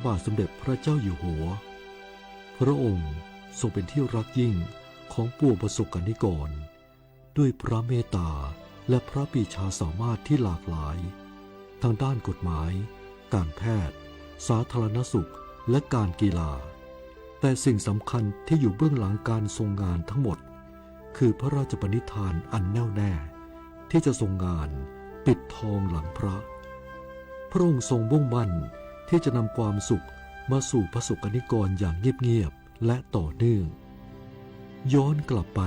บาทสมเด็จพระเจ้าอยู่หัว พระองค์ทรงเป็นที่รักยิ่งของปวงประสบกนิกร ด้วยพระเมตตาและพระปรีชาสามารถที่หลากหลาย ทางด้านกฎหมาย การแพทย์ สาธารณสุข และการกีฬา แต่สิ่งสำคัญที่อยู่เบื้องหลังการทรงงานทั้งหมด คือพระราชปณิธานอันแน่วแน่ที่จะทรงงานปิดทองหลังพระ พระองค์ทรงมุ่งมั่นที่จะนำความสุขมาสู่ประสบกนิกรอย่างเงียบๆและต่อเนื่อง ย้อนกลับไป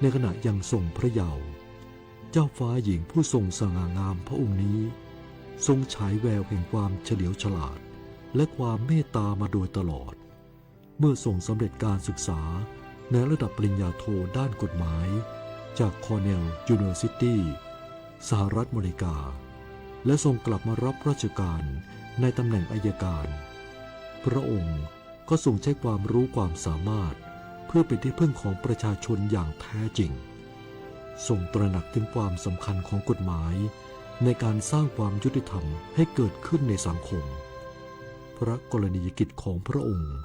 ในขณะยังทรงพระเยาว์ เจ้าฟ้าหญิงผู้ทรงสง่างามพระองค์นี้ ทรงฉายแววแห่งความเฉลียวฉลาด และความเมตตามาโดยตลอด เมื่อทรงสำเร็จการศึกษาในระดับปริญญาโทด้านกฎหมาย จาก Cornell University สหรัฐอเมริกา และทรงกลับมารับราชการในตำแหน่งอัยการ พระองค์ก็ทรงใช้ความรู้ความสามารถเพื่อเป็นที่พึ่งของประชาชนอย่างแท้จริง ทรงตระหนักถึงความสำคัญของกฎหมายในการสร้างความยุติธรรมให้เกิดขึ้นในสังคม พระกรณียกิจของพระองค์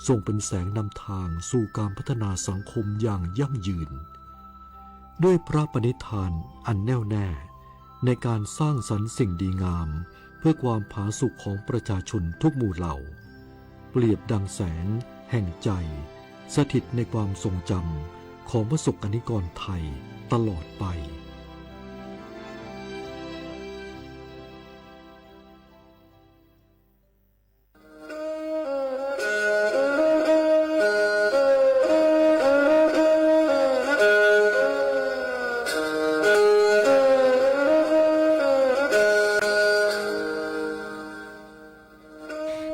ทรงเป็นแสงนำทางสู่การพัฒนาสังคมอย่างยั่งยืน ด้วยพระปณิธานอันแน่วแน่ในการสร้างสรรค์สิ่งดีงามเพื่อความผาสุกของประชาชนทุกหมู่เหล่า เปรียบดังแสงแห่งใจ สถิตในความทรงจำของประสบกนิกรไทยตลอดไป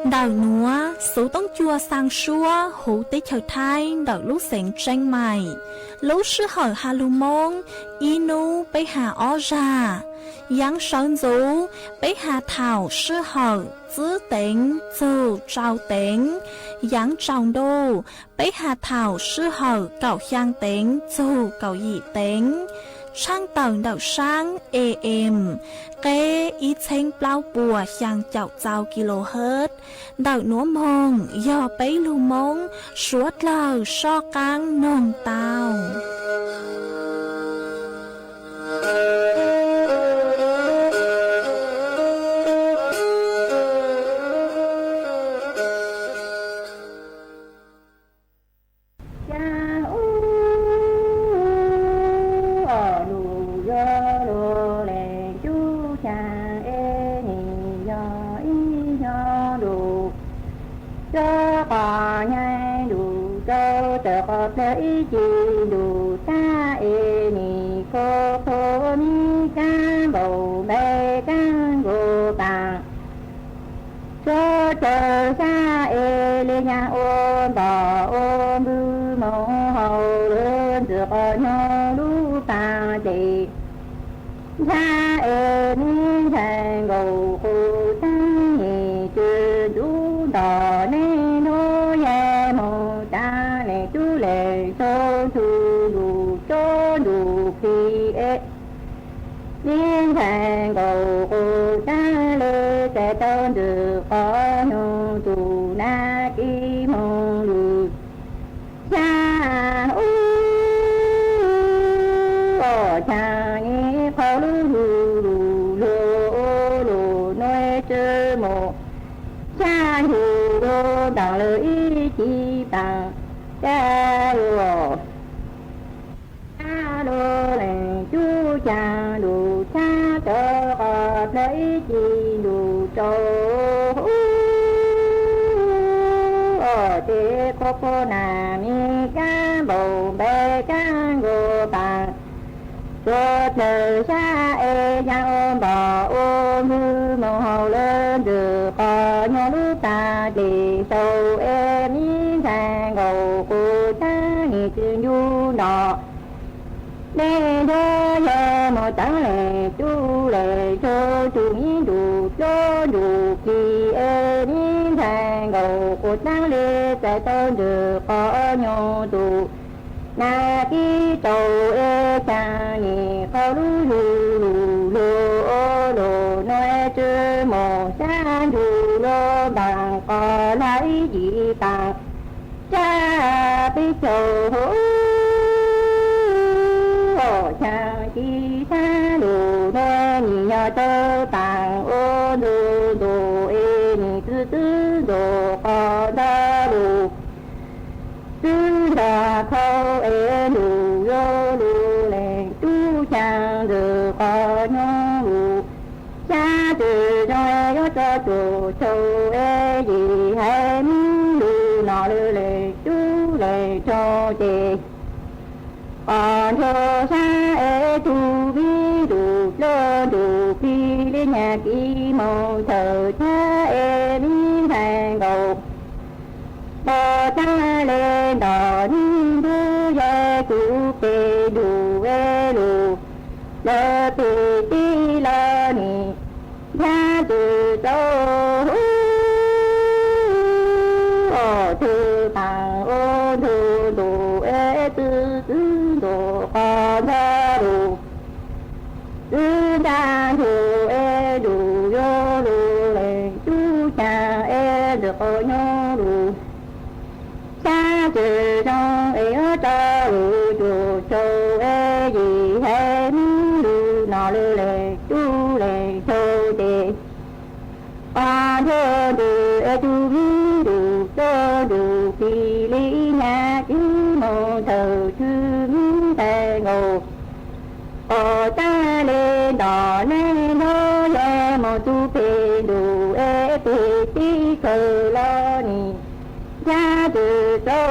Ntawm nuav xuv toob cua xaa suab huv teb chaws Thaib ntawm lub xeev Tseeb Maim. Lub sij hawm has lug Moob, ib nub peb has ob zag. Yaav sawv ntxuv, peb has thaum sij hawm txwb teev txug tsau teev. Yaav tsaus ntuj, peb has thaum sij hawm kaum xyaa teev txug kaum yim teev. Tshaaj tawm ntawm saab A M, qeb ib txheeb plaub puas xyaa caum txau kilohertz. Ntawm nuav moog yog peb lug Moob suav dlawg soj qaab noog tau. Xyaa u, o, lug yuav lug leej cub xyaa e, nis yog ib nyuag ntuj, cuab qos nyaiv ntuj rau tawm qos plawg ib ci ntuj tag e, nis kub qhuav mi kaab npaum npe kaab nkaus paam. Suav dlawg xyaa e le nyaaj ua npog ua npwg moog hauv lawv ntxwg qos nyuag lub paab dlej. Ntshav es mi ntshai nkaus qus tag, nim tsw ntxuv ntom neej nub yaj moog tag, leej cub leej sau tug ntuj tsob ntuj plig es. Mi ntshai nkaus qus tag le, txais tau ntxwg qos nyuag tug nag kis moog lug. Xyaa u, o, xyaa ib qho lug lug lug lug lug nuav tsw moog. Xyaa yug lug ntaag lawm ib ci paam, xyaa lug, xyaa lug leej cub xyaa lug tshab tawm qos plawg ib ci ntuj rau u, o, ces kub pub nag mi kaab npaum npe kaab nkaus paam. Suav dlawg xyaa e nyaaj ua npog ua npwg moog hauv lawv ntxwg qos nyuag lub paab dlej sau es mi ntshai nkaus qus tag, nim tsw ncu ntom neej nub yaj moog tag, leej cub leej sau tug mi ntuj tsob ntuj plig es mi ntshai nkaus qus tag le, txais tau ntxwg qos nyuag tug nag kis rau es xyaa nim qho lug lug lug lug lug nuav tsw moog. Xyaa yug lug ntaag qos laj ib yim tas, tsab peb caug hauv. Xyaa tsis xaab lus nuav nim nyob tau taag ua ntu ntu es nim txwv txwv ntu qos nrog lus, txwv nrog khau es lus yuav lus leeg tub xyaa ntawm qos nyob lus. Xyaa tsis zoo es yuav tso tsuas tsaug es yim haiv mub lug no lawm leeg tub leeg tsaug ces qos nrug xyaa es tug mib lug lub ntuj plig li nyag kis moog thawm txhab es mib ntxhais nkaus. Pog txhab le ntom nib npug yog kuv peg lug es lug, lawv peg tib los nim nrhiav tsis tau. Tug taag ua ntug ntu es txwv txwv ntu qos nrog lus, txwv nrog ntug es lus yuav lus leeg tub xyaa es ntawm qos nyob lus. Xyaa tsis zoo es yuav rau lus tsuas tsaug es yim haiv mub lug no lawm leeg tub leeg tsaug ces qos nrug ntug es tug mib lug txug ntug plig li nyag kis moog thawm tug mib ntxhais nkaus. Pog txhab le ntom nib npug yog moog txug peg lug es peg tib kawg los nim nrhiav tsis tau.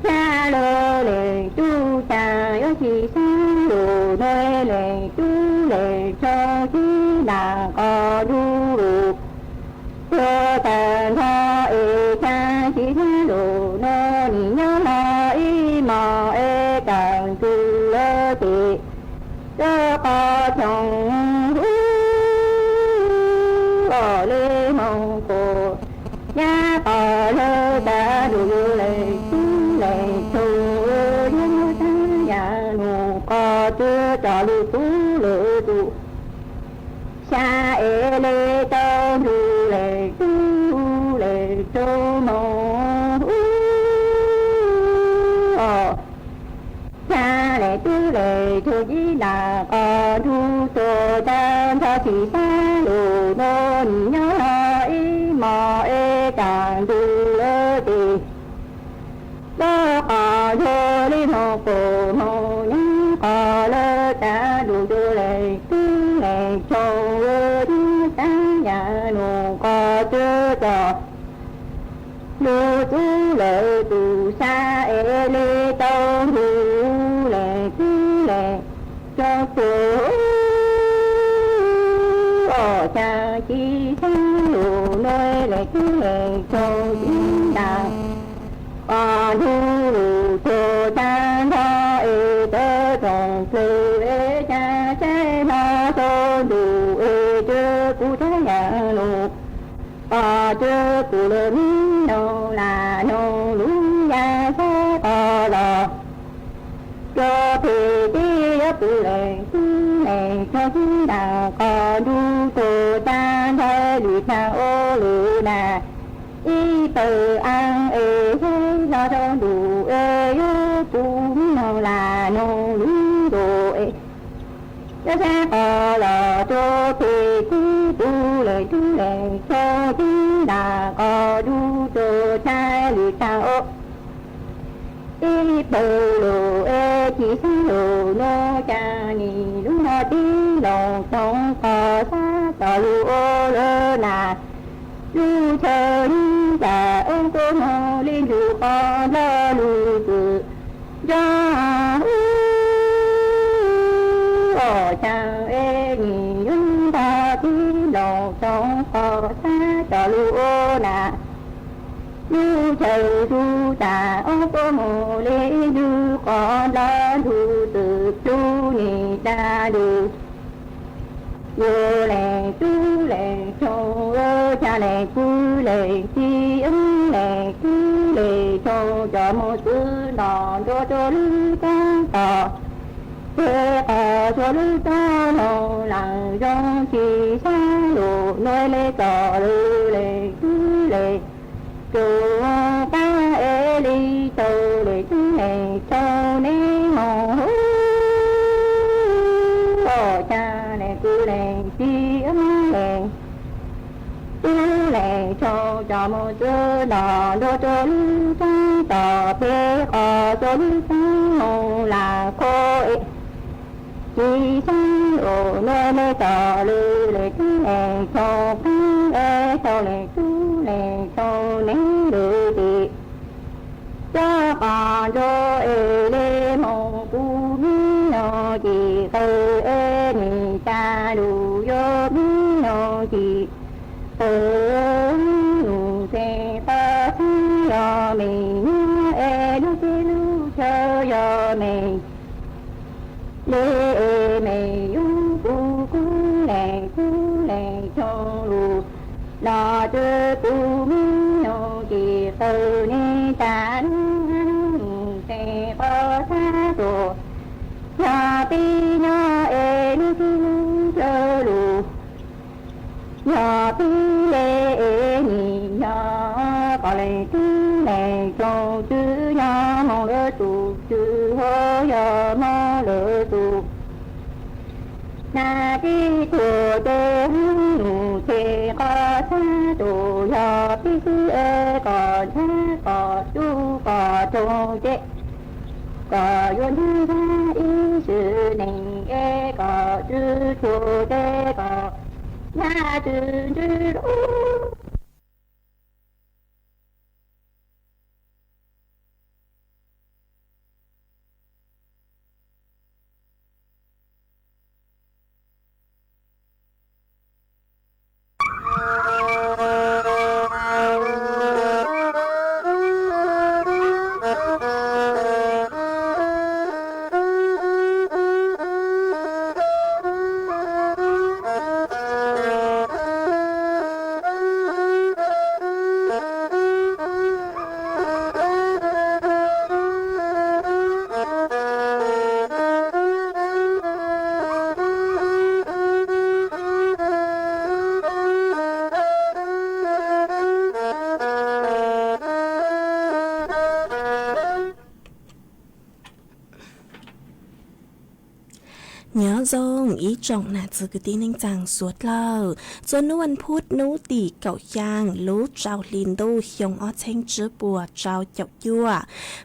Xyaa lawm leeg tub xyaa yuav tsis xaab lus nuav leeg tub leeg tsaug tib ntaag qos nrug lus. Tug taag nrho es xyaa tsis xaab lus nuav nim nyob los ib mos es kaam ntug lawm ces tub qos choog ub os le moog kuas nyab qos lawm tas lus yuav leeg tub leeg tsaug yuav nyab taag yam nug qos tub tso lug tub lawm tug. Xyaa es le tau ntug leeg tub leeg tsaug moog ub os. Xyaa leeg tub leeg tsaug tib ntaag qos nrug tug taag nrho tsis xaab lus nuav nim nyob los ib mos es kaam ntug lawm ces tub qos ntug li moog kuas moog nyab qos lawm tas lus yuav leeg tub leeg tsaug yuav nyab taag yam nug qos tub tso lug tub lawm tug. Xyaa es le tau ntug leeg tub leeg tsaug tug os. Xyaa tsis xaab lus nuav leeg tub leeg tsaug tib ntaag qos nrug lus tug taag nrho es tawv tsoom plawg es xyaa saib hlo txug ntug es tub kuv taag yam nug qos tub kuv lawm mib noog lam noog lub yaj saib qos los rua peg tib yuav pug leeg tub leeg tsaug tib ntaag qos nrug tug taag nrho lwm txhaa ub lwm na. Ib pawg aav es saib hlo txug ntug es yuav pug mib noog lam noog lub ntuj es yuav saib qos los rua peg tib pug leeg tub leeg tsaug tib ntaag qos nrug tug taag lwm txhaa ub. Ib pawg lug es tsis xaab lus nuav ca nim lub nrho tib loog tsoov qos xaab tso lug ua lawm na. Lub chaw ib yam ub kuj moog le ntug qos nrog lug txwm nrog ub os. Xyaa es nim lub nrho tib loog tsoov qos xaab tso lug ua na. Lub chaw tub taag ub kuj moog le ntug qos nrog ntug txwm plub nim dag lug. Yug leeg tub leeg tsaug, ca leeg pug leeg tib, leeg tub leeg tsaug, cov moog txwv nto nruab rua lub taab tom. Peb qhov tsuas lub roob hloov lawm zoo tsis sab lus, nuav le txom lus le tub le tub, qab es li tau le tub le tau neb moog hu, ua cas le kuv le tsis le tub le tau cov moog txwv nto nruag rua lub roob tom peb qhov tsuas lub roob hloov lawm qhov es tsis sab lus, nuav le txom lus le tub le tau qab es tau le tub le tau neb lus tim coj qhov ntuj es le moog kuv mib noog tim qw es nim tas lus yuav mib noog tim qw, lus txij qhov txhab yog me nyuam es lub txij lub chaw yog me le, me yuav kuv kub le kub le tau lus los txwv kuv mib noog tim qw nim tas lub, lus txij qhov txhab tuaj yog peb nyob es lub txij lub chaw lus yog peb le es nim yog qhov le tub le tau txwv yog moog lawm tus txwv huv yog moog lawm tus na tib tuag ces lus txij qhov txhab tuaj yog peb xwb es kom ntshab kom tub kom tau ces kom yuav ntshab ib sim neej es kom txwv tuag ces kom ntshab txwv ntxwv lub Nyob zoo ib tsoom nam txiv kwv tij neej tsaa suav dlawg. Txuas nub vas phuv nub tim kaum xyaa lub rau hli ntuj xyoo ob txheeb tsib puas rau caum cuaj,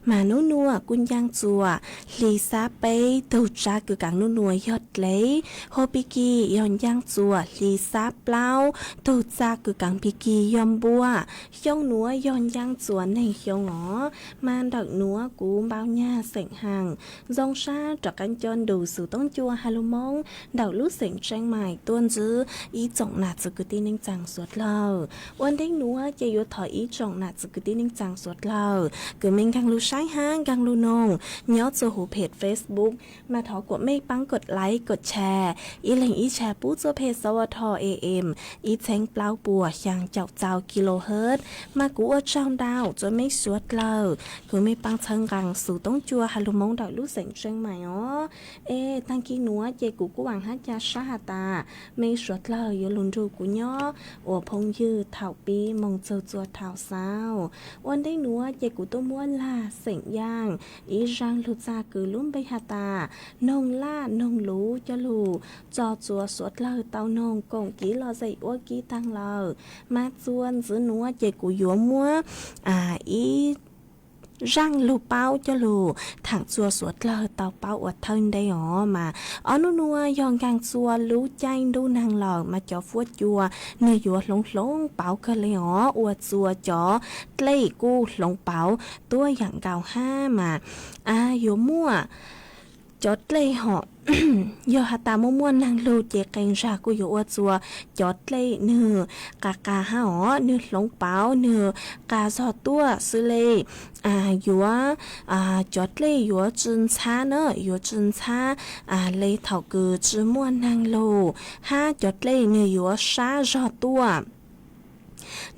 mas nub nuav kuj ncaaj txuas hli xab peb tug txaj kws kaav nub nuav yog dlev, hos pig kig yog ncaaj txuas hli xab plaub tug txaj kws kaav pig kig yog npua. Xyoo nuav yog ncaaj txuas neeg xyoo os, mas ntawm nuav kuv npau nyag xeem haas zoo sab rov qaab coj nrug xuv toob cua has lug Moob ntawm lub xeem Tseeb Mais tuaj ntsib ib tsoom nam txiv kwv tij neej tsaa suav dlawg. Ua ntej nuav ces yuav thov ib tsoom nam txiv kwv tij neej tsaa suav dlawg kws mej nkaag lug saib hab nkaag lug noog nyob txug huv phem Facebook, mas thov kuas mej paab kod like kod share ib leeg ib share pub txuj phem xov a tho am ib txheeb plaub puas xyaa caum txau kilohertz, mas kuv ua tsaug ntau txug mej suav dlawg kws mej paab txhawb nqaa xuv toob cua has lug Moob ntawm lub xeem Tseeb Mais os. Es taag kig nuav ces kuv kuj vaam hab ca sab has tas mej suav dlawg yuav lug nrug kuv nyob ua phooj ywg thaum pib moog txug txua thaum xaus. Ua ntej nuav ces kuv tuaj muab lag xeem Yaaj ib zaaj lug txaj kws lub npe has tas Noog Laj Noog Luv coj lug txug txua suav dlawg tau noog koom kiv lom zem ua kiv taag lawm. Mas txuas ntxiv nuav ces kuv yuav muab ib zaaj lug paub coj lug thaam txua suav dlawg tau paub ua thawj ntej os. Mas ob nub nuav yog nkaag txua lub caij ntuj naag lawm, mas cov fuab cua nwg yuav hloov hloov pauv kawg le os, ua txua cov dlej kuj hloov pauv tuab yaam nkaus hab mas yuav muaj cov dlej hom yog has tas muaj muaj naag lug ces qee zag kuj yuav ua txua cov dlej nwg qas qas hab os, nwg hloov pauv nwg qas zog tuaj xwb le. Yuav, cov dlej yuav tsi ntxhab na, yuav tsi ntxhab le thaum kws tsi muaj naag lug, hab cov dlej nwg yuav sab zog tuaj.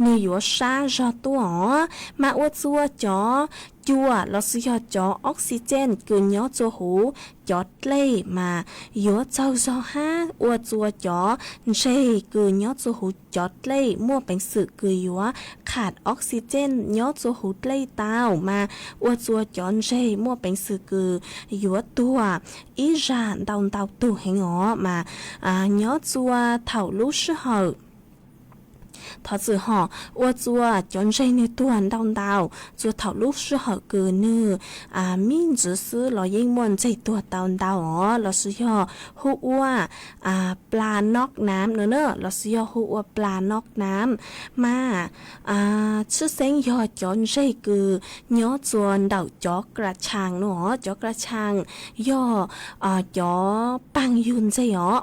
nws yuav sab zog tuaj os. Mas ua txua cov cua los sis yog cov oxygen kws nyob txua huv cov dlej mas yuav txaug zog hab ua txua cov ntseg kws nyob txua huv cov dlej muaj peev xwm kws yuav qham oxygen nyob txua huv dlej tau mas ua txua cov ntseg muaj peev xwm kws yuav tuag ib zag ntau ntau tug heev os. Mas nyob txua thaum lub sij hawm thov txim hom, ua txua cov ntseg nwg tuag ntau ntau txua thaum lub sij hawm kws nwg mib ntxwv xwb los yeej muaj ntseg tuag tau ntau os. Los sis yog hu ua pla noj nam no na, los sis yog hu ua pla noj nam. Mas tshwj xeeb yog cov ntseg kws nyob txua ntawm cov kra tshaas no os. Cov kra tshaas yog cov paag yug ntseg os.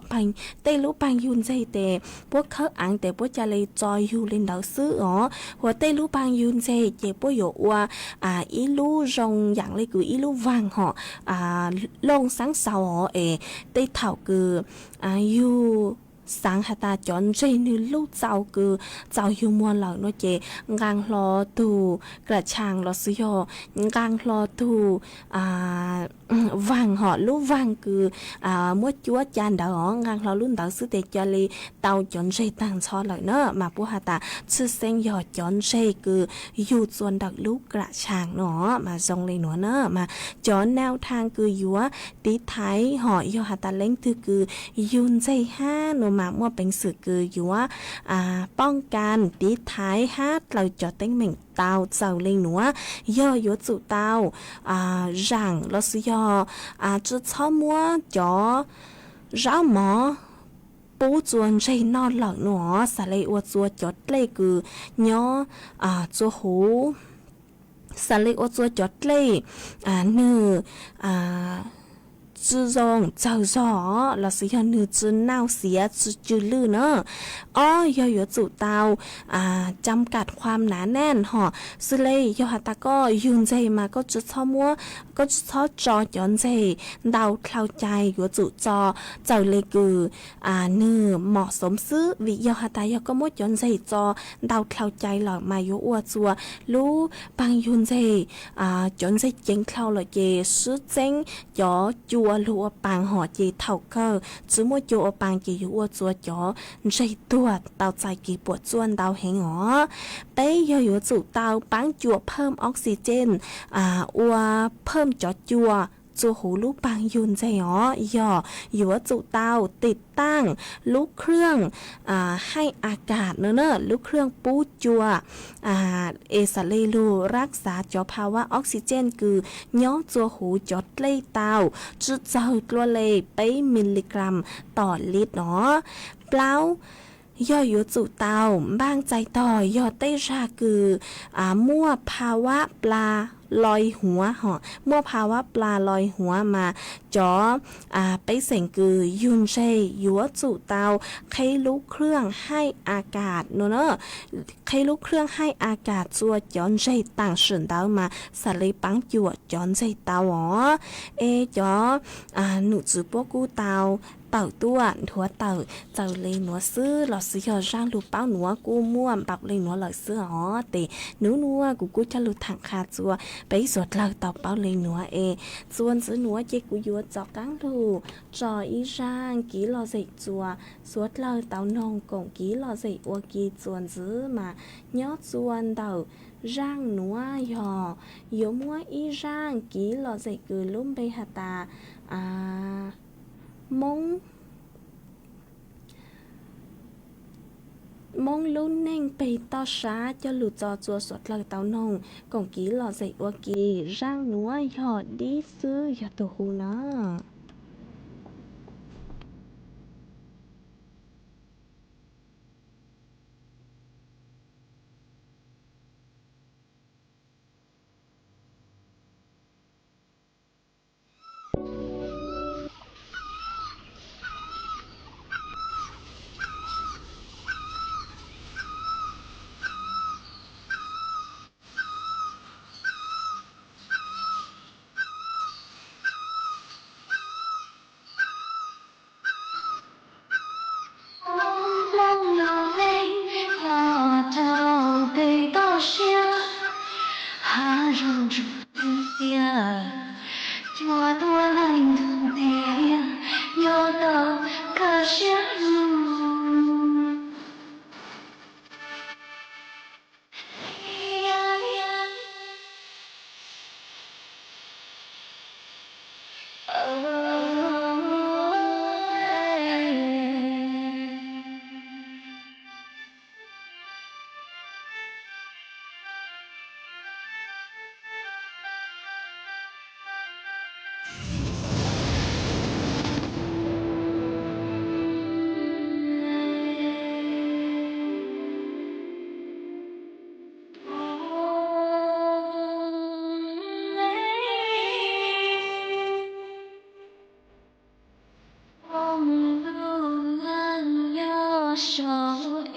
Tej lub paag yug ntseg tes puab khawb aav tes puab ca le tso yug le ntawd xwb os. Hos tej lub paag yug ntseg ces puab yuav ua ib lub zoo yaam le kws ib lub vaag hom looj xaab xaus os es tej thaum kws yug xaav has tas cov ntseg nwg luj txaus kws txaus yug muag lawm no ces nqaa hlo tug kra tshaas los sis yog nqaa hlo tug vaag hom lub vaag kws muab cuab ca ntawd os, nqaa hlo lub ntawd xwb tes ca le tau cov ntseg taag nrho lawm na. Mas puab has tas tshwj xeeb yog cov ntseg kws yug txua ntawm lub kra tshaas no mas zoo le nuav na. Mas cov nau thas kws yuav tiv thaiv hom yog has tas leej twg kws yug ntseg hab no mas muaj peev xwm kws yuav pooj kas tiv thaiv hab dlaws cov teeb meem tau txawm le nuav. Yog yuav tsum tau zaam los sis yog tsi txhob muab cov zaub mov pub txua ntseg noj lawm no, xav le ua txua cov dlej kws nyob txua huv, xav le ua txua cov dlej nwg tsi zoo txawg zog los sis yog nwg tsi nau xiav tsi cw lwj na. Ob yog yuav tsum tau cam kam khuam nav naj hom, xws le yog has tas koj yug ntseg mas koj tsi txhob muab, koj tsi txhob tso cov ntseg ntau dlhau cai, yuav tsum tso txawm le kws nwg mom xoov xwb. Vim yog has tas yog koj muab cov ntseg tso ntau dlhau cai lawm mas yuav ua txua lub paag yug ntseg, cov ntseg ceev dlhau lawm ces sib txeeb cov cua lug ua paas hom ces thaum kawg tsi muaj cua ua paas ces yuav ua txua cov ntseg tuag tau txais kev puam tsuaj ntau heev os. Peb yog yuav tsum tau paab cuam phawm oxygen ua phawm cov cua txua huv lub paag yug ntseg os. Yog yuav tsum tau tiv taaj lub khwj haij a kas no na, lub khwj pub cua es xav le lug rab xav cov phaj vab oxygen kws nyob txua huv cov dlej tau tsi txawg dlua le peb miligram tom lit no. Plaub, yog yuav tsum tau npaaj txais tog yog tej zag kws muaj phaj vab pla loj huav hom, muaj phaj vab pla loj huav mas cov pej xeem kws yug ntseg yuav tsum tau qheb lub khwj haij a kas no na, qheb lub khwj haij a kas txua cov ntseg taam sim ntawd mas xav le paab cuam cov ntseg tau os. Es cov num txwv puab kuj tau tawm tuaj nthuav tawm txawm le nuav xwb los sis yog zaaj lug paub nuav kuj muaj npaum le nuav lawm xwb os. Tes nub nuav kuv kuj coj lug thaam qha txua peb suav dlawg tau paub le nuav es txua ntxiv nuav ces kuv yuav rov qaab lug tso ib zaaj kiv lom zem txua suav dlawg tau noog koom kiv lom zem ua ke txua ntxiv mas nyob txua ntawm zaaj nuav yog yuav muab ib zaaj kiv lom zem kws lub npe has tas Moob, Moob lub neej peg toj sab coj lug tso txua suav dlawg tau noog koom kiv lom zem ua ke. Zaaj nuav yog dib xwb yog tug hu na.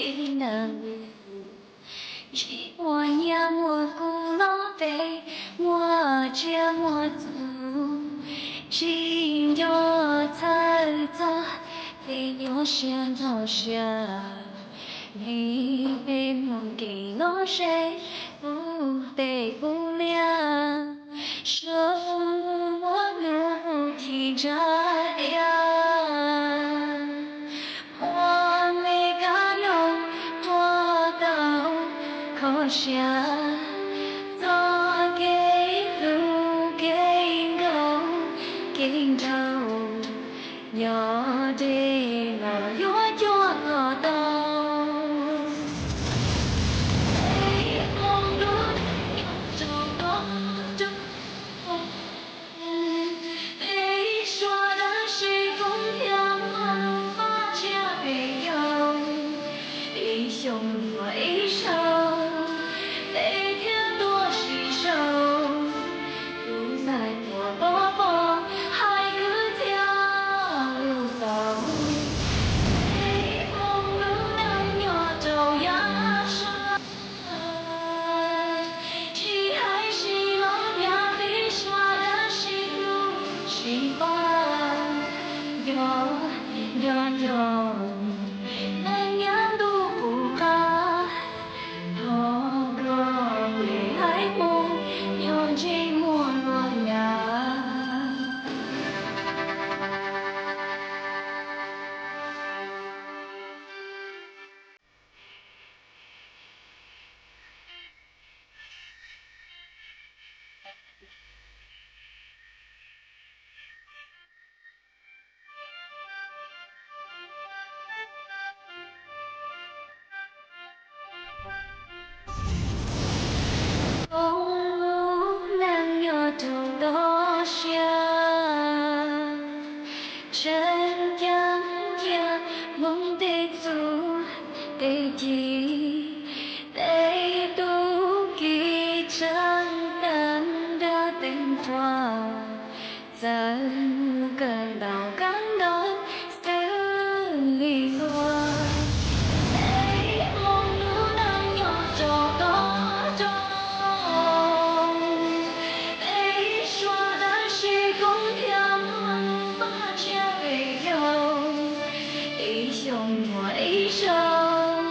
ib nta, tsis muaj nyiaj muaj kub los peb muaj tsiaj muaj txhu, tsis nco txhawj txog tej nyuaj siab nrog siab, li peb mus kev los ze puv tej puv liab, sawv muab nug mus thim ntsaj iab. Ua me kab noog ua tau kho siab, txoj kev hlub kev nkaus kev nraug, nyob deb los yuav cuag kom tau. Peb hmoob lub neej nyob rau toj roob, peb suav dab tsi kuj thiaj muaj lub faj tsiab pem yau. Ib xyoo muaj ib zaug, peb thiaj tuaj sib sau. Tus ntxhais tuaj pov pob hais kwv txhiaj lus tau. Peb hmoob lub neej nyob rau yav sab, tsis hais tsis los nyab peb suav dab tsi hlub tsis pab. Nco nco nco, neeg nyob ntuj kuv qab, thov koj hle haiv Hmoob nyob ntsej muag luag yav. Hmoob lub neej nyob rau toj siab, tseem ceeb cia Hmoob tej txuj tej ci, tej tub ki tseem ceeb nrog tej npua, txawm mus kawm ntaub kawm ntawv xws li ntxhua. Peb Hmoob lub neej nyob rau toj roob, peb suav dab tsi kuj thiaj muaj faj tsiab pem yau. Ib xyoo muaj ib zaug,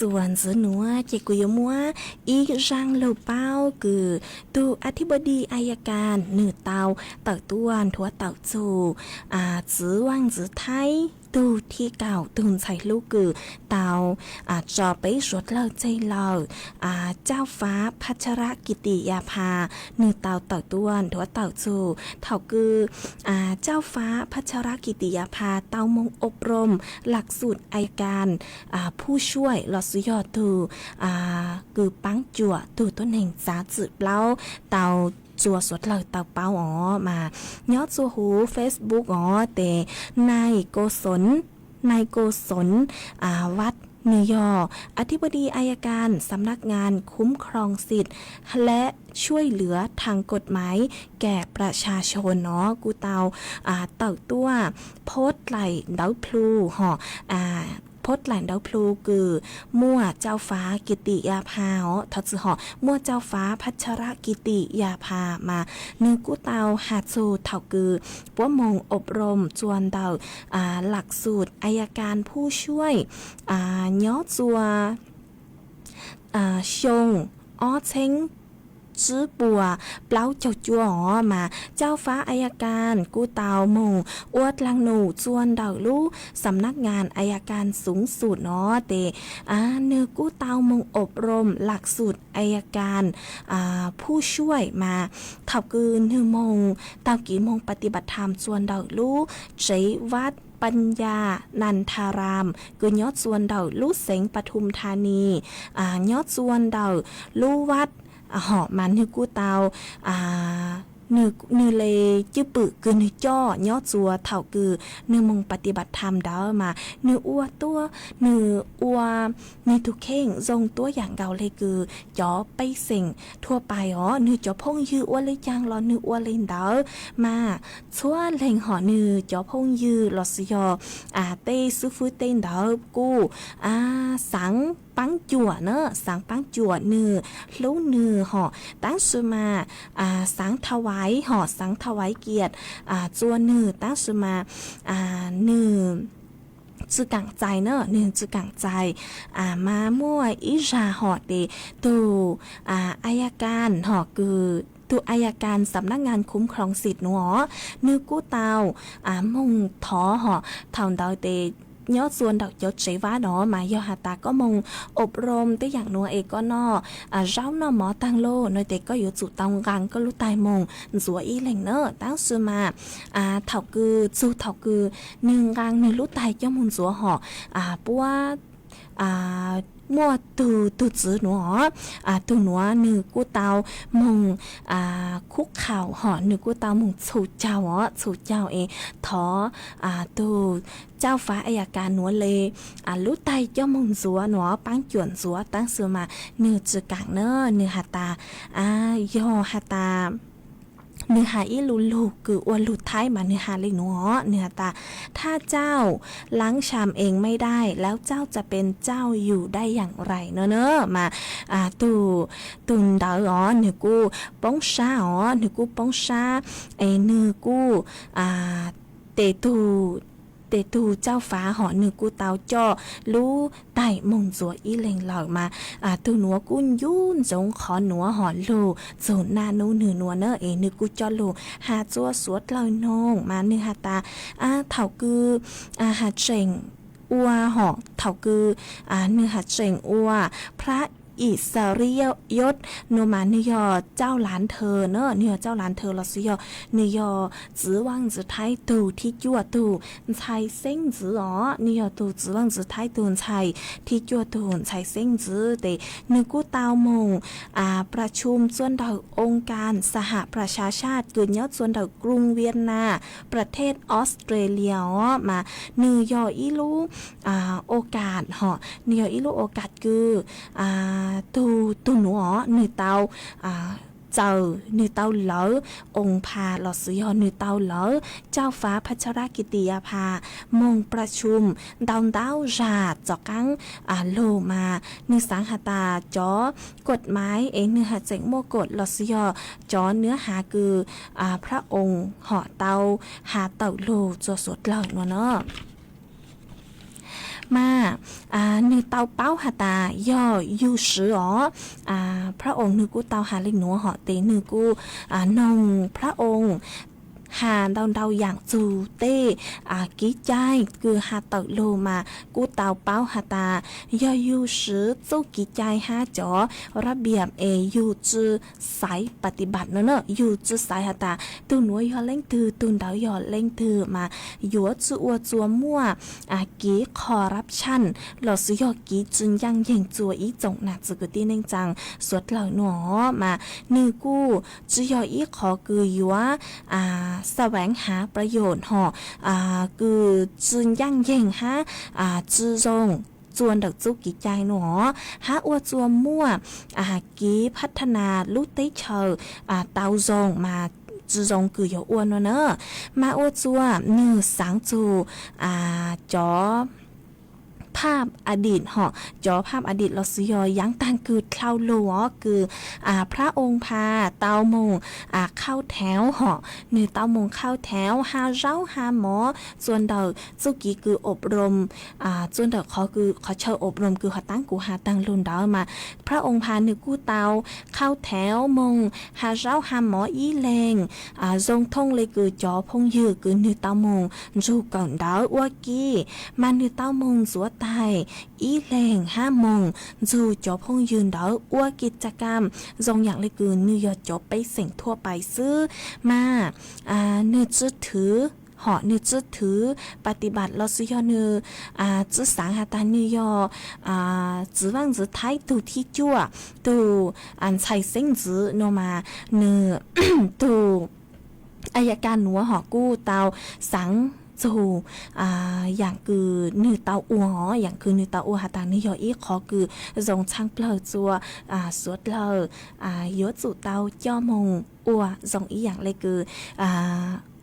Txuas ntxiv nuav ces kuv yuav muab ib zaaj lug paub kws tug a thib bos dis a ya kas nwg tau tawm tuaj nthuav tawm txug txwv vaaj ntxwv Thaib tug thib kaum tug ntxhais hlub kws tau tso peb suav dlawg tseg lawm, Cauj Fab Phaj Cha Rab Kis Tis Ya Pha nwg tau tawm tuaj nthuav tawm txug thaum kws Cauj Fab Phaj Cha Rab Kis Tis Ya Pha tau moog ob room lam xum a ya kas phuj suaij los sis yog tug kws paab cuam tug tuab neeg txav txim plaub tau txua suav dlawg tau paub os mas nyob txua huv Facebook os tes Nais Kos Xoob, Nais Kos Xoob Vaj nwg yog a thib bos dis a ya kas xam nab ngas khuv khloog xit leb tshuaj lwv thas kod maiv kem pras tsa tshoo no kuj tau tawm tuaj phob dlaim ntawv plhu hos phob dlaim ntawv plhu kws muaj Cauj Fab Kis Tis Ya Pha os, thov txim hos muaj Cauj Fab Phaj Cha Rab Kis Tis Ya Pha mas nwg kuj tau has txug thaum kws puab moog ob room txua ntawm lam xum a ya kas phuj suaij nyob txua xyoo ob txheeb tsib puas plaub caug cuaj os mas Cauj Fab a ya kas kuj tau moog ua dlaag num txua ntawm lub xam nab ngas a ya kas xoob xum no tes nwg kuj tau moog ob room lam xum a ya kas phuj suaij mas thaum kws nwg moog taug kev moog pa ti pa tham txua ntawm lub tsev vaj Paj Ya Nas Tha Ram kws nyob txua ntawm lub xeev Pas Thum Tha Nis, nyob txua ntawm lub vaj hos mas nwg kuj tau nwg le cwj pwm kws nwg coj nyob txua thaum kws nwg moog pa ti pa tham ntawd mas nwg ua tuab, nwg ua nwg tug kheej zoo tuab yaam nkaus le kws cov pej xeem thua pais os, nwg cov phooj ywg ua le caag los nwg ua le ntawd mas txhua leeg hos nwg cov phooj ywg los sis yog tej xwb fwb tej ntawd kuj xaav paab cuam na, xaav paab cuam nwg, hlub nwg hos tab sis mas xaav thau vaiv hos xaav thau vaiv kiam txua nwg tab sis mas nwg tsi kaam txais na, nwg tsi kaam txais mas muaj ib zag hos tes tug a ya kas hos kws tug a ya kas xam nab ngas khuv khloog xit nuav nwg kuj tau moog thov hos thaum ntawd tes nyob txua ntawm cov tsev vaj no mas yog has tas koj moog ob room tej yaam nuav es koj noj zaub noj mov taag lug no tes koj yuav tsum tau nqaa koj lub tais moog ntxuav ib leeg na tab sis mas thaum kws txug thaum kws nwg nqaa nwg lub tais coj moog ntxuav hos puab muaj tug tug txwv nuav, tug nuav nwg kuj tau moog khuv khaum hos nwg kuj tau moog txhum caug os, txhum caug es thov tug Cauj Fab a ya kas nuav le lub tais coj moog ntxuav nuav paab cuam ntxuav tab sis mas nwg tsi kaam na, nwg has tas yog has tas nwg has ib lu lug kws ua lug Thaib mas nwg has le nuav, nwg has tas ถ้าเจ้าล้างชามเองไม่ได้ แล้วเจ้าจะเป็นเจ้าอยู่ได้อย่างไร no na mas tug, tug ntawd os nwg kuj poob sab os, nwg kuj poob sab es nwg kuj tes tug, tes tug Cauj Fab hos nwg kuj tau coj lub tais moog ntxuav ib leeg lawm mas tug nuav kuj ncu ntsoov qhov nuav hos lug txug naj nub nwg nuav na es nwg kuj coj lug has txua suav dlawg noog mas nwg has tas thaum kws has tseem ua hos thaum kws nwg has tseem ua พระอิสริยยศ no mas nwg yog เจ้าหลานเธอ na, nwg yog เจ้าหลานเธอ los sis yog nwg yog txwv vaaj ntxwv Thaib tug thib cuaj tug ntxhais xeeb ntxwv os, nwg yog tug txwv vaaj ntxwv Thaib tug ntxhais thib cuaj tug ntxhais xeeb ntxwv tes nwg kuj tau moog ประชุม txua ntawm องค์การสหประชาชาติ kws nyob txua ntawm กรุงเวียนนา ประเทศออสเตรเลีย os mas nwg yog ib lub โอกาส hos nwg yog ib lub โอกาส kws tug, tug nuav os nwg tau txawm, nwg tau lawv องค์พระ los sis yog nwg tau lawv เจ้าฟ้าพัชรกิติยาภา moog ประชุม ntau ntau zag tov qaab lug mas nwg xaav has tas cov กฎหมาย es nwg has tseem muaj กฎ los sis yog cov เนื้อหา kws พระองค์ hos tau has tawm lug txua suav dlawg nuav na mas tau paub has tas yog yug swv os. Phab oo nwg kuj tau has le nuav hom tes nwg kuj noog phab oo has ntau ntau yaam txug tej kev cai kws has tawm lug mas kuj tau paub has tas yog yug swv txuj kev cai hab cov rab npiam es yug tsi xaiv pa ti npam no na, yug tsi xaiv has tas tug nuav yog leej twg tug ntawd yog leej twg mas yuav tsi ua txuas muaj kev qho rab tshaj lossis yog kev tsi ncaaj nceeg txuas ib tsoom nam txiv kwv tij neej tsaa suav dlawg nuav mas nwg kuj tsi yog ib qhov kws yuav xa veev hav pla yos hom kws tsi ncaaj nceeg hab tsi zoo txuas ntawm txuj kev cai nuav hab ua txuas muaj kev phab thab nas lub teb chaws tau zoo mas tsi zoo kws yuav ua nuav na. Mas ua txuas nwg xaav txug cov phab a dim hom, cov phab a dim lossis yog yaav taag kws dlhau lug os kws phab oo pha tau moog khauj thev hom, nwg tau moog khauj thev has zaub has mov txuas ntawm txuj kev kws ob room, txuas ntawm qhov chaw ob room kws hov taab kuv has taag lug ntawd mas phab oo pha nwg kuj tau khauj thev moog has zaub has mov ib leeg zoo thooj le kws cov phooj ywg kws nwg tau moog nrug kawm ntawv ua ke mas nwg tau moog ntxuav taig ib leeg hab moog nrug cov phooj ywg ntawd ua ke ca kam zoo yaam le kws nwg yog cov pej xeem thuab pais xwb mas nwg tsi thwv hom, nwg tsi thwv pa ti npam lossis yog nwg tsi xaav has tas nwg yog txiv vaaj ntxwv Thaib tug thib cuaj, tug ntxhais xeeb ntxwv nuav mas nwg tug a ya ka nuav hom kuj tau xaav txug yaam kws nwg tau ua, yaam kws nwg tau ua has tas nwg yog ib qhov kws zoo tshaaj plawg txua suav dlawg yuav tsum tau coj moog ua zoo ib yaam le kws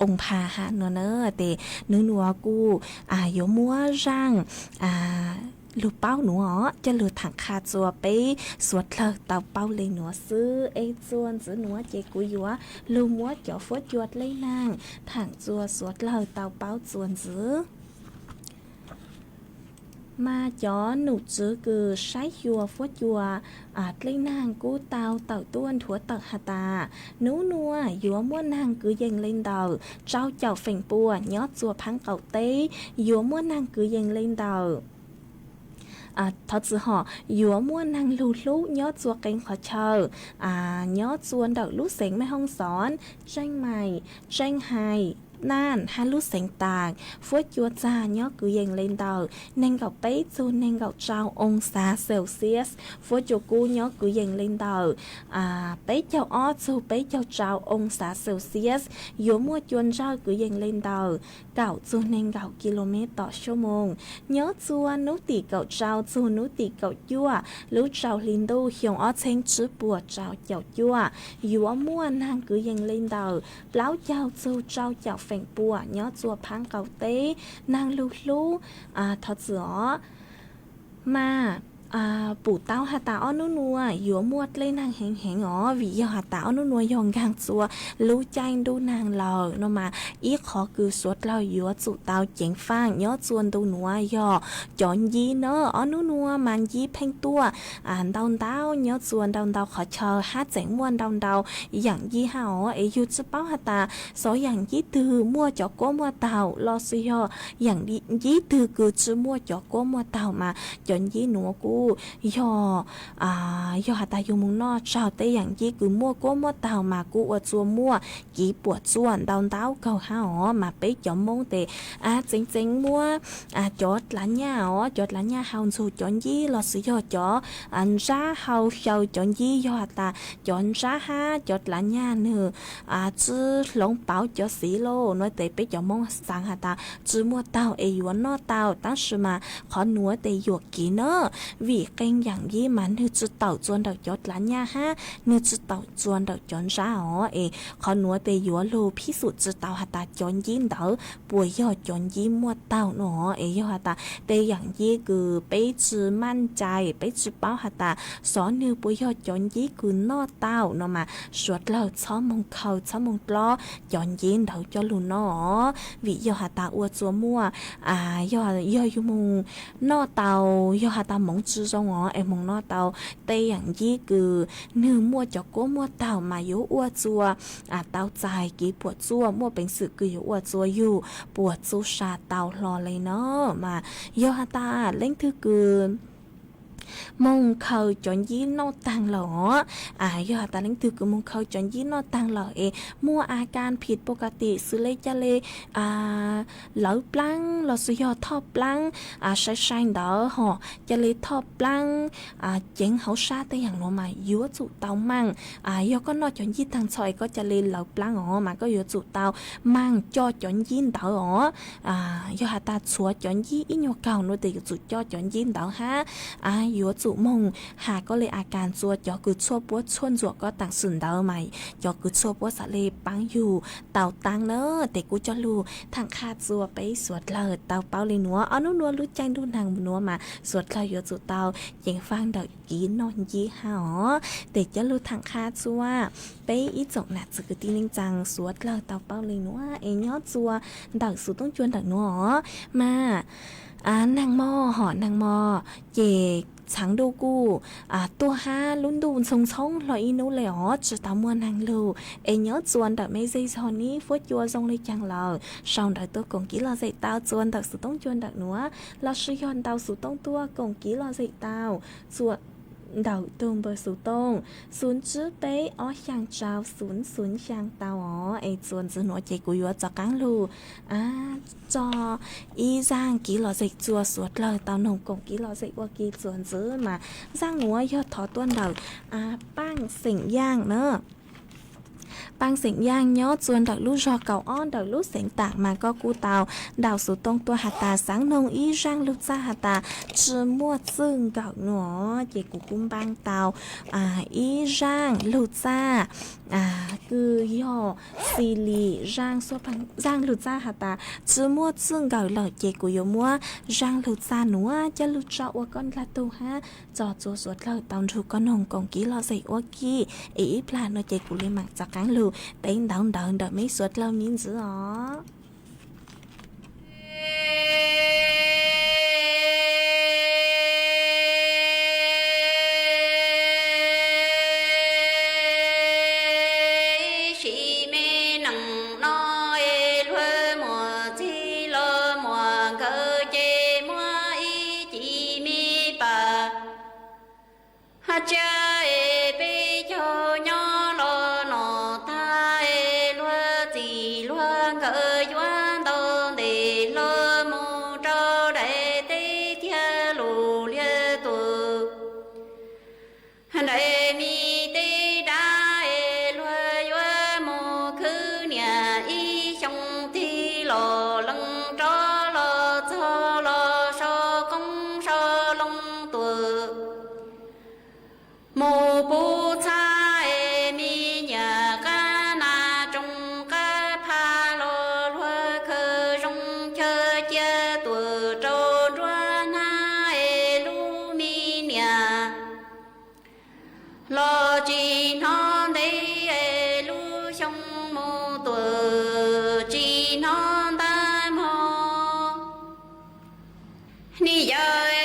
oo pha has nuav na. Tes nub nuav kuj yuav muab zaaj lug paub nuav coj lug thaam qha txua peb suav dlawg tau paub le nuav xwb. Es txua ntxiv nuav ces kuv yuav lug muab cov fuab cua dlej naag thaam txua suav dlawg tau paub txua ntxiv. Mas cov num tswv kws saib xyuas fuab cua dlej naag kuj tau tawm tuaj nthuav tawm has tas nub nuav yuav muaj naag kwv yees le ntawm rau caum feem pua nyob txua phaab qaum teb, yuav muaj naag kwv yees le ntawm thov txwm hom yuav muaj naag lug hlub nyob txua qee qhov chaw, nyob txua ntawm lub xeev Mej Hoob Xoob, Tseej Maim, Tseej Hais, Naaj hab lub xeev Taas. Fuab cua txag nyob kwv yees le ntawm neeg nkaum peb txug neeg nkaum rau oo xav Celsius. Fuab cua kub nyob kwv yees le ntawm peb caug ob txug peb caug rau oo xav Celsius. Yuav muaj cua ntsawg kwv yees le ntawm kaum txug neeg nkaum kilomev tom suab moos nyob txua nub tim kaum rau txug nub tim kaum cuaj lub rau hli ntuj xyoo ob txheeb tsib puas rau caum cuaj. Yuav muaj naag kwv yees le ntawm plaub caug txug rau caum feem pua nyob txua phaab qaum teb, naag lug hlub thov txwm os. Mas pum tau has tas ob nub nuav yuav muaj dlej naag heev heev os, vim yog has tas ob nub nuav yog nkaag txua lub caij ntuj naag lawm no mas ib qhov kws suav dlawg yuav tsum tau ceev faaj nyob txua ntu nuav yog cov ncib na. Ob nub nuav mas ncib pheej tuaj ntau ntau nyob txua ntau ntau qhov chaw hab tseem muaj ntau ntau yaam ncib hab os. Es yug tsi paub has tas xov yaam ncib twg muaj cov kuab muaj taug lossis yog yaam ncib twg kws tsi muaj cov kuab muaj taug mas cov ncib nuav kuj yog, yog has tas yug moog noj tsaug tej yaam ncib kws muaj kuab muaj taug mas kuj ua txua muaj kev puam tsuaj ntau ntau kawg hab os. Mas peb cov Moob tes txeev txeev muab cov dlav nyaj os, cov dlav nyaj hau nrug cov ncib lossis yog cov ntsab hau xyaw cov ncib, yog has tas cov ntsab hab cov dlav nyaj nwg tsi hloov pauv cov xiv lauj no tes peb cov Moob xaav has tas tsi muaj taug es yuav noj tau, tab sis mas qhov nuav tes yuam kev na. Vim qee yaam yib mas nwg tsi tawm txua ntawm cov dlav nyaj hab nwg tsi tawm txua ntawm cov ntsab os. Es qhov nuav tes yuav lug phib xum tsi tau has tas cov ncib ntawd puas yog cov ncib muaj taug no. Es yog has tas tej yaam yib kws peb tsi maj cai, peb tsi paub has tas xov nwg puas yog cov ncib kws noj tau no mas suav dlawg txhob moog khaws txhob moog dlob cov ncib ntawd coj lug noj. Vim yog has tas ua txua muaj, yog yug moog noj tau, yog has tas moov tsi zoo os es moog noj tau tej yaam ncib kws nwg muaj cov kuab muaj taug mas yuav ua txua tau txais kev puam tsuaj, muaj peev xwm kws yuav ua txua yug puas txuj sa tau hlo le no. Mas yog has tas leej twg kws moog khaws cov ncib noj taag lawm os, yog has tas leej twg kws moog khaws cov ncib noj taag lawm es muaj a kas phim pov ka tim xws le ca le lawv plaab lossis yog thoj plaab, sai sai ntawd hos ca le thoj plaab, ceev hauv sab tej yaam nuav mas yuav tsum tau maaj. Yog koj noj cov ncib taag txho es koj ca le lawv plaab os mas koj yuav tsum tau maaj coj cov ncib ntawd os. Yog has tas txhuav cov ncib ib nyuag kaug nuav tes yuav tsum coj cov ncib ntawd hab yuav tsum moog has koj le a kas txua cov kws tshuaj puab tshuaj ntxuam koj taam sim ntawd mas cov kws tshuaj puab xav le paab yug tau taab na. Tes kuv coj lug thaam qha txua peb suav dlawg tau paub le nuav. Ob nub nuav lub caij ntuj nag nuav mas suav dlawg yuav tsum tau ceev faaj ntawm kev noj ncib hab os. Tes coj lug thaam qha txua peb ib tsoom nam txiv kwv tij neej tsaa suav dlawg tau paub le nuav es nyob txua ntawm xuv toob cua ntawm nuav os mas naag mo hom naag mo ces txhaav ntuj kuj tuaj hab lub ntuj ntxhoo ntxhoob hlo ib nub le os tsi tau muaj naag lug. Es nyob txua ntawm mej zej zog nib fuab cua zoo le caag lawm sau ntawv tuaj koom kev lom zem tau txua ntawm xuv toob cua ntawm nuav lossis yog ntau xuv toob tuaj koom kev lom zem tau txua ntawm tug npawb xuv toob xuv tsib peb ob xyaa rau xuv xuv xyaa tau os. Es txua ntxiv nuav ces kuv yuav rov qaab lug tso ib zaaj kev lom zem txua suav dlawg tau noog koom kev lom zem ua ke txua ntxiv mas zaaj nuav yog thov tuaj ntawm Paaj Xeem Yaaj na. Paaj Xeem Yaaj nyob txua ntawm lub zog kaum ob ntawm lub xeev Taam mas koj kuj tau ntau xuv toob tuaj has tas xaav noog ib zaaj lug txaj has tas tsi muaj txwj nkawm nuav ces kuv kuj npaaj tau ib zaaj lug txaj kws yog xi li zaaj lug txaj has tas tsi muaj txwj nkawm lawm ces kuv yuav muab zaaj lug txaj nuav coj lug tso ua koj dlaag tug hab tso txua suav dlawg tau nrug koj noog koom kev lom zem ua ke. Es ib plag nuav ces kuv le maam rov qaab lug teb ntawv ntawd ntawm meb suav dlawg me ntxiv os. Sim me neej no es luag muam txij los muam nkawd ces muab ib ci me pas. Hab tsiab es peb caug nyob los no tag es luag txij luag nkawm yuav ntau ntes hlo mus rau daim teb thiab lug liag tuam. Daim me teb dab es luag yuav mus khwv niam ib xyoo tig los leej rov los txog los sau qoob sau loo tuam. Mus pub txhab es me nyuam qab nas tsoom qab phaj los luag khaws zoo chaw cia tuam rau nruab hnab es lub me niam los tsis hnov ntev es lub xyoo mus tuam tsis hnov ntab hmo. Hnub yawg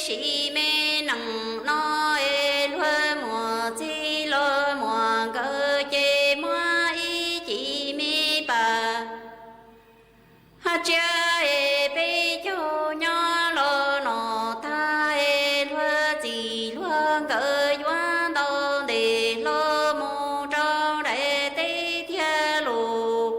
sim me neej no es luag muam txij los muam nkawd ces muab ib ci me pas. Hab tsiab es peb caug nyob los no tag es luag txij luag nkawm yuav ntau ntes hlo mus rau daim teb thiab lug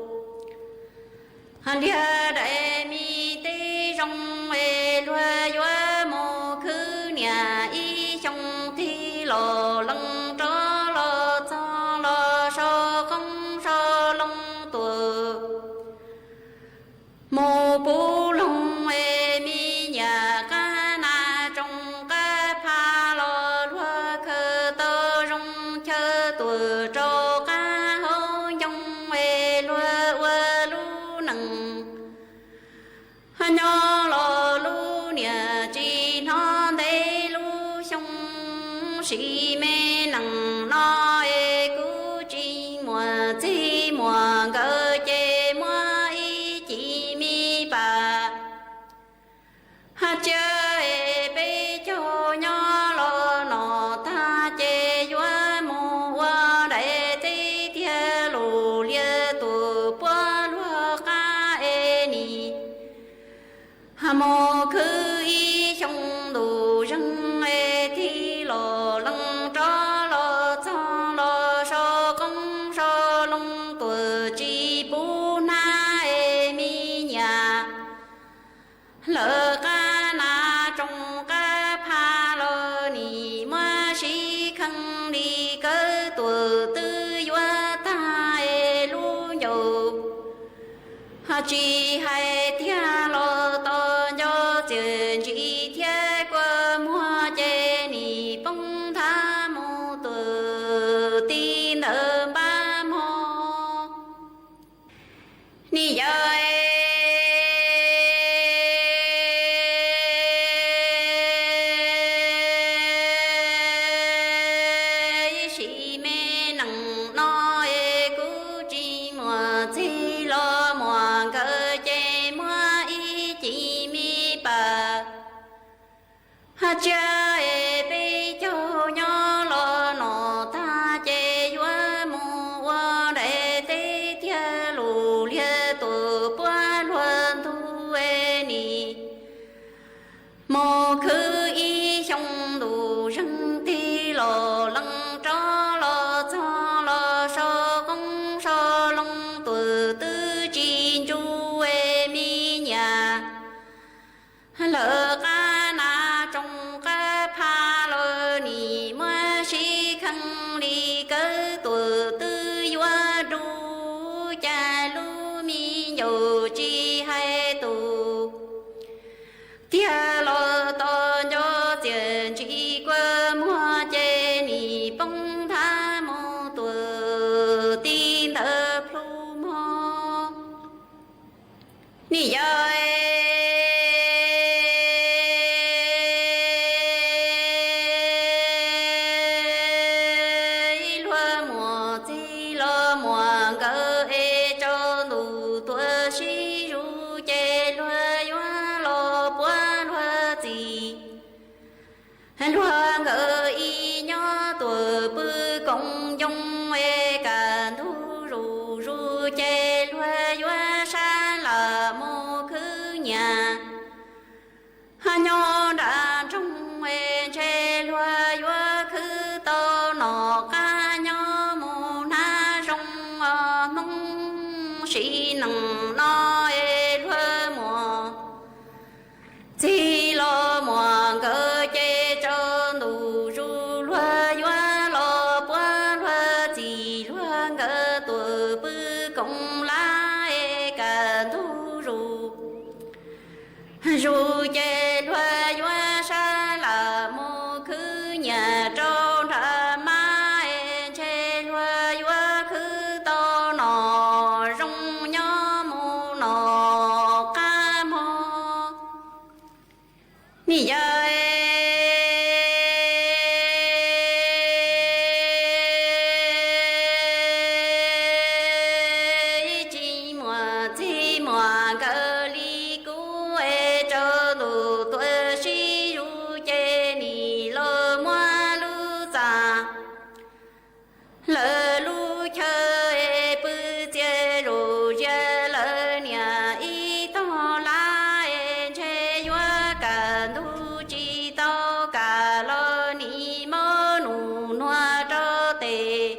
liag daim me teb zoo es luag yuav mus khwv niam ib xyoo tig los leej rov los txog los sau qoob sau loo tuam. puab luag qab es nim mus khwv ib xyoo ntuj zeeg es tig los lees rov los txog los sau qoob sau loo tuam tsis pub hnab es me nyuam lawv qab nas tsoo qab pha los nim muab sib kheej li kawg tuam twb yuav tag es lub ncaus ho tsis hais tiag los tos nco txiaj ntsig thiab kua muag ces nim poob nthav mus tuam ti ntawd npab mog. Nim yog ib sim me nees no es kuv tsis muaj txij los muaj nkawd ces muab ib cim me pas tsiab es peb caug nyob los no tag ces yuav mus ua daim teb tiag lus liag tuam puab luag ntug es nim mus khwv ib xyoo ntuj zeeg tig los lees rov los txog los sau qoob sau loo tuam twb tsis ntsuj es me nyuam lawv qab nas tsoo qab pha los nim muab sib kheej li kawg tuam twb yuav dub cas lub me ncaus tsis hais tus tiag los tos nco txiaj ntsig kua muag ces nim poob nthav mus tuam ti ntawd plhu mog. Nim yog ib luag muaj txij los muaj nkawd es tsaus ntuj tuaj sib zuj ces luag yuav los puab luag txim. Luag nkawd ib nyob tuaj pw koom ncoo es kaj ntug zuj zus ces luag yuav sab lam mus khwb nyias nyob nram nroog es ntshe luag yuav khwv tau nom qab nyob mus hnab zoo os Hmoob. Sim neej no es luag muaj txij los muaj nkawd ces tsaus ntuj zus luag yuav los puab luag txim luag nkawd tuaj pw koom lab es kaj ntug zus zus ces luag yuav sab lam mus khwb nyias rau nram mab es ntshe luag yuav khwv tau nom zoo nyob mus nom qab mog. Nim yog ib tsis muaj txij muaj nkawm li kuv es tsaus ntuj tuaj sib zuj ces nim los muab lub txaj lawv lub chaw es pw txias zuj zus lawv niam ib tog lab es ntshe yuav kaj ntug tsis tau kaj los nim mob nus nuag rau tes.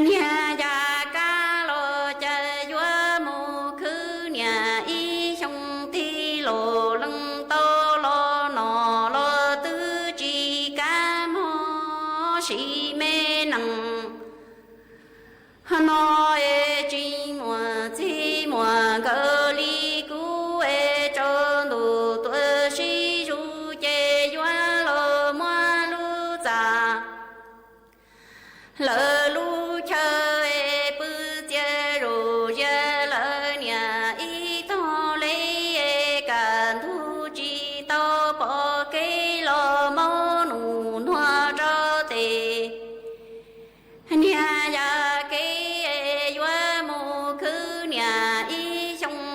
Niag yaj kab los cas yuav mus khwv niam ib xyoo tig los lees tau los nom los twb tsis kav mog. Sim me neej no es tsis muaj txij muaj nkawm li kuv es tsaus ntuj tuaj sib zuj ces yuav los muab lub txaj lawv lub chaw es pw txias zuj zus lawv niam ib tog lab es kaj ntug tsis tau pom kev los mob nus nuag rau tes. Niag yaj kab yuav mus khwv niam ib xyoo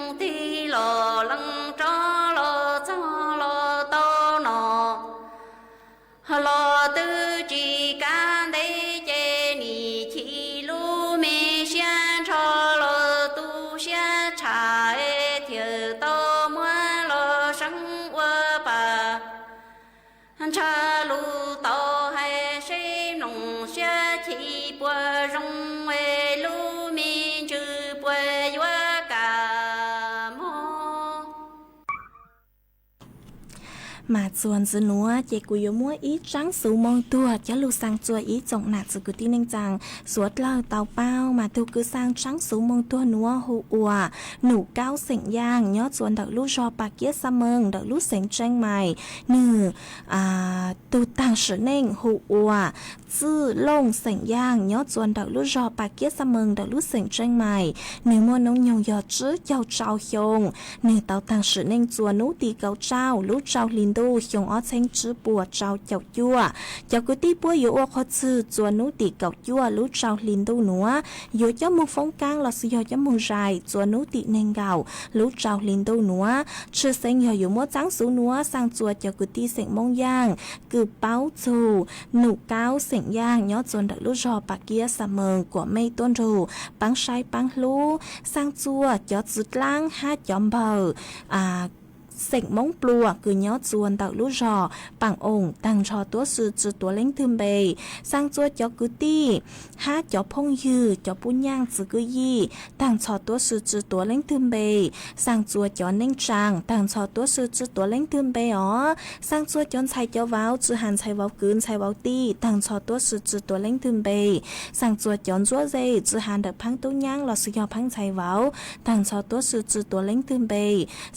Mas txuas ntxiv nuav ces kuv yuav muab ib tsaab xuv moo tuag coj lug xaa txua ib tsoom nam txiv kwv tij neej tsaa suav dlawg tau paub. Mas tug kws xaa tsaab xuv moo tuag nuav hu ua Num Kaub xeem Yaaj nyob txua ntawm lub zog Pas Kiab Xa Mees ntawm lub xeev Tseeb Mais. Nwg tug taag sim neej hu ua Txwj Looj xeem Yaaj nyob txua ntawm lub zog Pas Kiab Xa Mees ntawm lub xeem Tseeb Mais. Nwg muaj noob nyoog yog tsib caug rau xyoo. Nwg tau taag sim neej txua nub tim kaum rau lub rau hli ntuj xyoo ob txheeb tsib puas rau caum cuaj. Cov kwv tij puab yuav ua qhov txwg txua nub tim kaum cuaj lub rau hli ntuj nuav, yuav coj moog foob kaab los xwb yog coj moog zais txua nub tim neeg nkaum lub rau hli ntuj nuav. Tshwj xeeb yog yuav muab tsaab xuv nuav xaa txua cov kwv tij xeem Moob Yaaj kws paub txug Num Kaub xeem Yaaj nyob txua ntawm lub zog Pas Kiab Xa Mees kuas mej tuab nrug paab saib paab hlub. Xaa txua cov txwv dlaab hab cov npawg xeem Moob Pluas kws nyob txua ntawm lub zog Paam Oom taag nrho tuab si tsi tuav leej twg npe. Xaa txua cov kwv tij hab cov phooj ywg, cov puj nyaaj txwv kwj yij taag nrho tuab si tsi tuav leej twg npe. Xaa txua cov neej tsaa taag nrho tuab si tsi tuav leej twg npe os. Xaa txua cov ntxhais cov vauv, tsi has ntxhais vauv kwv ntxhais vauv tij taag nrho tuab si tsi tuav leej twg npe. Xaa txua cov ntsuab ze, tsi has ntawm phaab tub nyaab los xwb yog phaab ntxhais vauv taag nrho tuab si tsi tuav leej twg npe.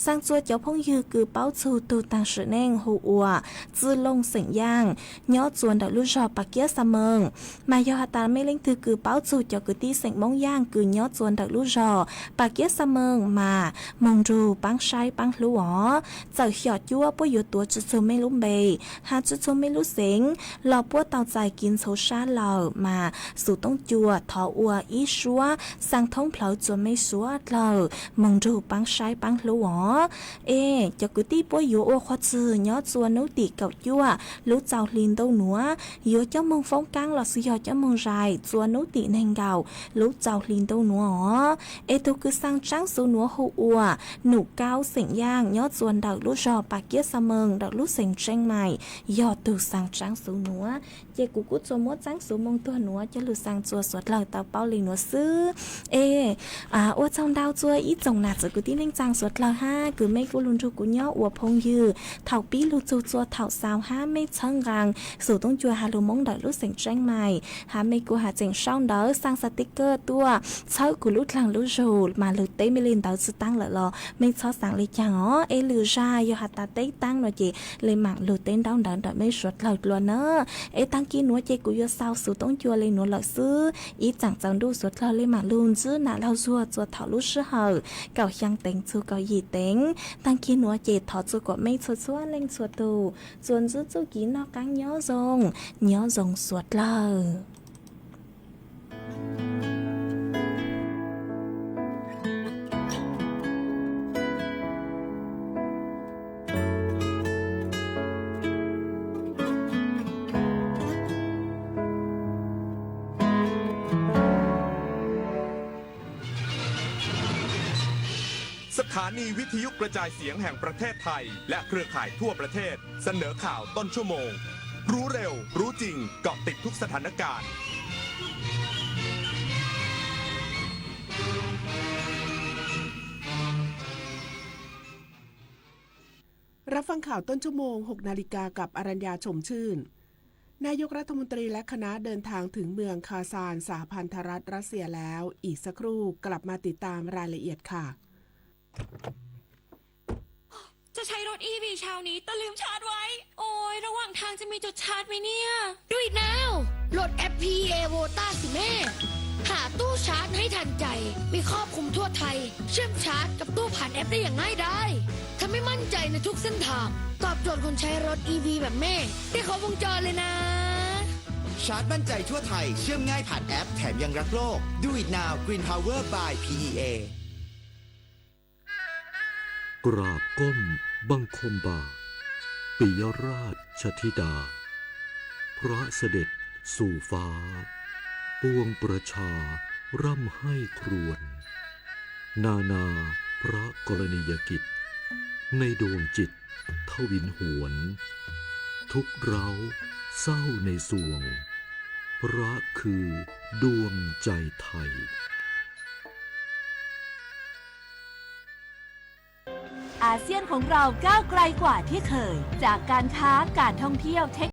Xaa txua cov phooj ywg kws paub txug tug taag sim neej hu ua Txwj Looj xeem Yaaj nyob txua ntawm lub zog Pas Kiab Xa Mees. Mas yog has tas mej leej twg kws paub txug cov kwv tij xeem Moob Yaaj kws nyob txua ntawm lub zog Pas Kiab Xa Mees mas moog nrug paab saib paab hlub os. Txawm xyom cuab puab yuav tuav tsi txug mej lub npe, has tsi txug mej lub xeev los puab tau txais kev ntxhov sab lawm mas Xov Tooj Cua thov ua ib suab xaa thoob plawg txua mej suav dlawg moog nrug paab saib paab hlub os. Es cov kwv tij puab yuav ua qhov txwg nyob txua nub tim kaum cuaj lub rau hli ntuj nuav, yuav coj moog foob kaab los xwb yog coj moog zais txua nub tim neeg nkaum lub rau hli ntuj nuav os. Es tug kws xaa tsaab xuv nuav hu ua Num Kaub xeem Yaaj nyob txua ntawm lub zog Pas Kiab Xa Mees ntawm lub xeev Tseeb Mais yog tug xaa tsaab xuv nuav. Ces kuv kuj tsuas muab tsaab xuv moo tuag nuav coj lug xaa txua suav dlawg tau paub le nuav xwb. Es ua tsaug ntau txua ib tsoom nam txiv kwv tij neej tsaa suav dlawg hab kws mej kuj lug nrug kuv nyob ua phooj ywg thaum pib lug txug txua thaum xaus hab mej txhawb nqaa Xov Tooj Cua has lug Moob ntawm lub xeev Tseeb Mais hab mej kuj has tseem sau ntawv xaa xav tiv kawg tuaj txhawb kuv lub dlaag lub zug mas lug teb mej le ntawv tsi taab lawm los mej txhob xaav le caag os. Es lwm zag yog has tas teb taab nuav ces le maam lug teb ntaub ntawv ntawm mej suav dlawg dlua na. Es taag kis nuav ces kuv yuav xaus Xov Tooj Cua le nuav lawm xwb. Ib tsaam tsaus ntuj suav dlawg le maam lug ntsib nam laug zuag txua thaum lub sij hawm kaum xyaa teev txug kaum yim teev. Taag kis nuav ces thov txua kuas mej txhua txhua leej txhua tug txuas ntsib txuj kev noj qaab nyob zoo, nyob zoo suav dlawg. สถานีวิทยุกระจายเสียงแห่งประเทศไทยและเครือข่ายทั่วประเทศ เสนอข่าวต้นชั่วโมง รู้เร็ว รู้จริง เกาะติดทุกสถานการณ์ รับฟังข่าวต้นชั่วโมง หกนาฬิกา กับอรัญญา ชมชื่น นายกรัฐมนตรีและคณะเดินทางถึงเมืองคาซาน สหพันธรัฐรัสเซียแล้ว อีกสักครู่กลับมาติดตามรายละเอียดค่ะ จะใช้รถอีวีเช้านี้ แต่ลืมชาร์จไว้ โอ๊ย ระหว่างทางจะมีจุดชาร์จไหมเนี่ย Do it now โหลดแอป พีอีเอ Vota สิแม่ หาตู้ชาร์จให้ทันใจ มีครอบคลุมทั่วไทย เชื่อมชาร์จกับตู้ผ่านแอปได้อย่างง่ายดาย ทำให้มั่นใจในทุกเส้นทาง ตอบโจทย์คนใช้รถอีวีแบบแม่ ได้ครบวงจรเลยนะ ชาร์จมั่นใจทั่วไทย เชื่อมง่ายผ่านแอป แถมยังรักโลก Do it now Green Power by พีอีเอ กราบก้มบังคมบาท ปิยราชธิดา พระเสด็จสู่ฟ้า ปวงประชาร่ำไห้ครวญ นานาพระกรณียกิจ ในดวงจิตทวินหวน ทุกข์ร้าวเศร้าในสวง พระคือดวงใจไทย Ua อาเซียนของเราก้าวไกลกว่าที่เคย จากการค้า การท่องเที่ยว เทค